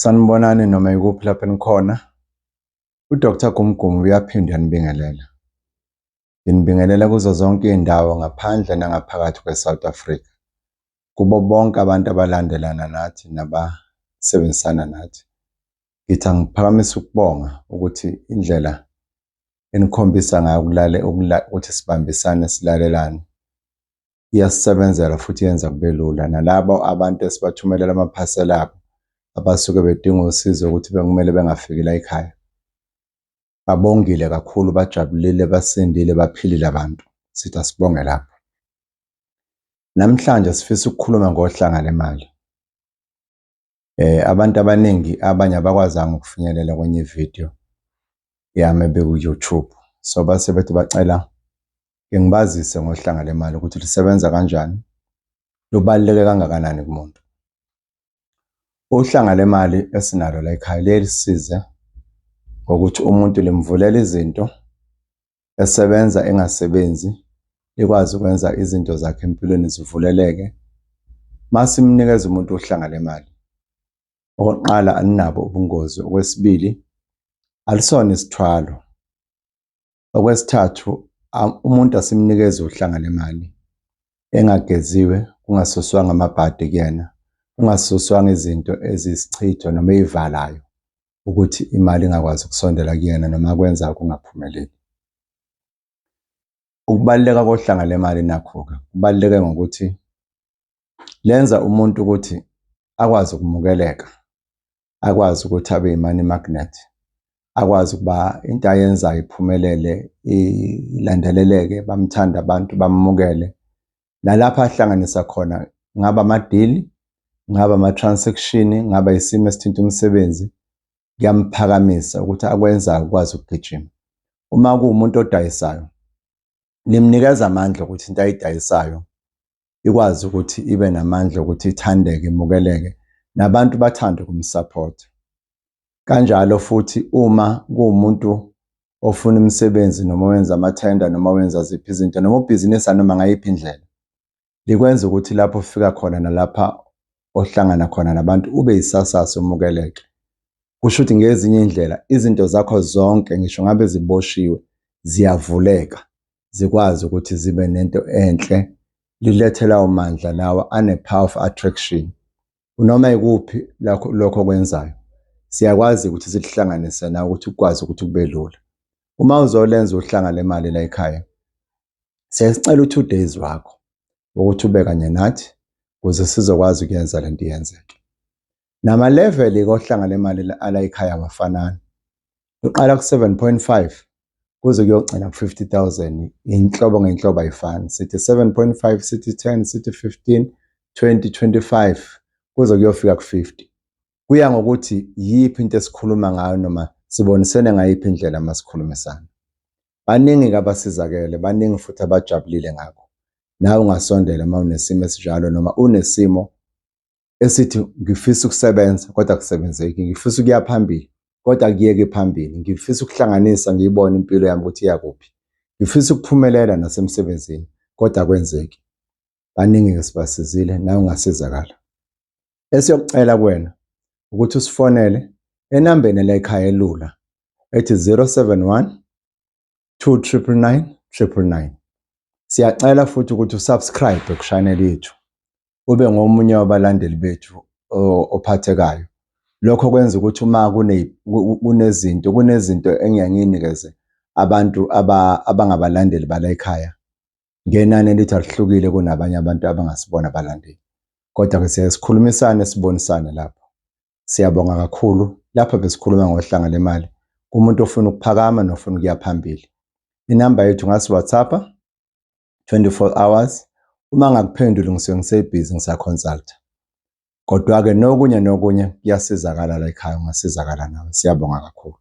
Sanibonani noma ikuphi lapho enikhona. UDr Gumgum uyaphinda uyanibingelela. Nginibingelela kuzo zonke iy'ndawo ngaphandle nangaphakathi kwe-South Africa. Kubo bonke abantu abalandelana nathi nabasebenzisana nathi. Ngithi angiphakamise ukubonga ukuthi indlela enikhombisa ngayo ukuthi sibambisane silalelane iyasisebenzela futhi yenza kube lula. Nalabo abantu esibathumelela amaphasela abo abasuke bedinga usizo ukuthi bekumele bengafiki la ekhaya, babongile kakhulu, bajabulile, basindile, baphilile abantu. Sithi asibonge lapho. Namhlanje sifisa ukukhuluma ngohlanga lemali. Abantu abaningi abanye abakwazanga ukufinyelela kwenye ividiyo yami ebiku-YouTube. So base bethi bacela ngibazise ngohlanga lemali ukuthi lisebenza kanjani, lubaluleke kangakanani kumuntu. Uhlanga lemali esinalo la ekhaya liye lisize ngokuthi umuntu limvulela izinto esebenza engasebenzi, likwazi ukwenza izinto zakhe empilweni zivuleleke. Masimnikeza umuntu uhlanga lemali, okokuqala alinabo ubungozi, okwesibili alisona isithwalo. Okwesithathu, umuntu asimnikeze uhlanga lemali engageziwe, kungasuswanga amabhadi kuyena, kungasuswanga izinto eziyisichitho noma ey'valayo ukuthi imali ingakwazi ukusondela kuyena noma akwenzayo kungaphumeleli. Ukubaluleka kohlanga lemali nakho-ke kubaluleke ngokuthi lenza umuntu ukuthi akwazi ukumukeleka, akwazi ukuthi abe yi-money magnet, akwazi ukuba into ayenzayo iphumelele, ilandeleleke, bamthande abantu, bamukele. Nalapho ahlanganisa khona, ngabe amadili, ngabe ama-transaction, ngabe isimo esithinta umsebenzi, kuyamphakamisa ukuthi akwenzayo ukwazi ukugijima. Uma kuwumuntu odayisayo, limnikeza amandla ukuthi into ayidayisayo ikwazi ukuthi ibe namandla ukuthi ithandeke, imukeleke, nabantu bathande ukumsaphotha. Kanjalo futhi uma kuwumuntu ofuna imisebenzi noma wenza amathenda noma wenza ziphi izinto noma ubhizinisa noma ngayiphi indlela, likwenza ukuthi lapho ufika khona nalapha ohlangana khona nabantu ube yisasasa umukeleke. Kusho ukuthi ngezinye iy'ndlela izinto zakho zonke ngisho ngabe ziboshiwe ziyavuleka zikwazi ukuthi zibe nento enhle, lilethe lawo mandla lawa ane-power of attraction. Noma ikuphi lakho lokho okwenzayo siyakwazi ukuthi sikuhlanganise nawe ukuthi ukwazi ukuthi kube lula. Uma uzolenza uhlanga lemali la ekhaya, siyasicela u-2 days wakho ukuthi ube kanye nathi ukuze sizokwazi ukuyenza lento iyenzeke. Namaleveli kohlanga lemali ala ekhaya awafanani. Uqala ku-7.5 kuze kuyogcina ku-50,000 inhlobo ngenhlobo ayifani. Sithi 7.5, sithi 10, sithi 15, 20, 25 kuze kuyofika ku-50. Kuya ngokuthi yiphi into esikhuluma ngayo noma sibonisene ngayiphi indlela uma sikhulumisana. Baningi-ke abasizakele, baningi futhi abajabulile ngakho. Nawe ungasondela uma unesimo esinjalo noma unesimo esithi ngifisa ukusebenza kodwa akusebenzeki, ngifisa ukuya phambili kodwa akuyeki phambili, ngifisa ukuhlanganisa ngiyibone impilo yami ukuthi iya kuphi, ngifisa ukuphumelela nasemsebenzini kodwa akwenzeki. Baningi-ke sibasizile, nawe ungasizakala. Esiyokucela kuwena ukuthi usifonele enambeni la ekhaya elula ethi 071 2999 999. Siyacela futhi ukuthi usubscribe ku-channel yethu ube ngomunye wabalandeli bethu ophathekayo. Lokho kwenza ukuthi uma kunezinto engiye ngiyinikeze abantu abangabalandeli bala ekhaya ngenani elithi alihlukile kunabanye abantu abangasibona abalandeli. Kodwa-ke siyaye sikhulumisane sibonisane lapho. Siyabonga kakhulu. Lapha besikhuluma ngohlanga lemali kumuntu ofuna ukuphakama nofuna ukuya phambili. Inamba yethu ngasi-WhatsApp 24 hours. Uma ngakuphenduli ngisuke ngisebhizi ngisaconsulta. Kodwa-ke nokunye nokunye kuyasizakala la ekhaya, ungasizakala nawe. Siyabonga kakhulu.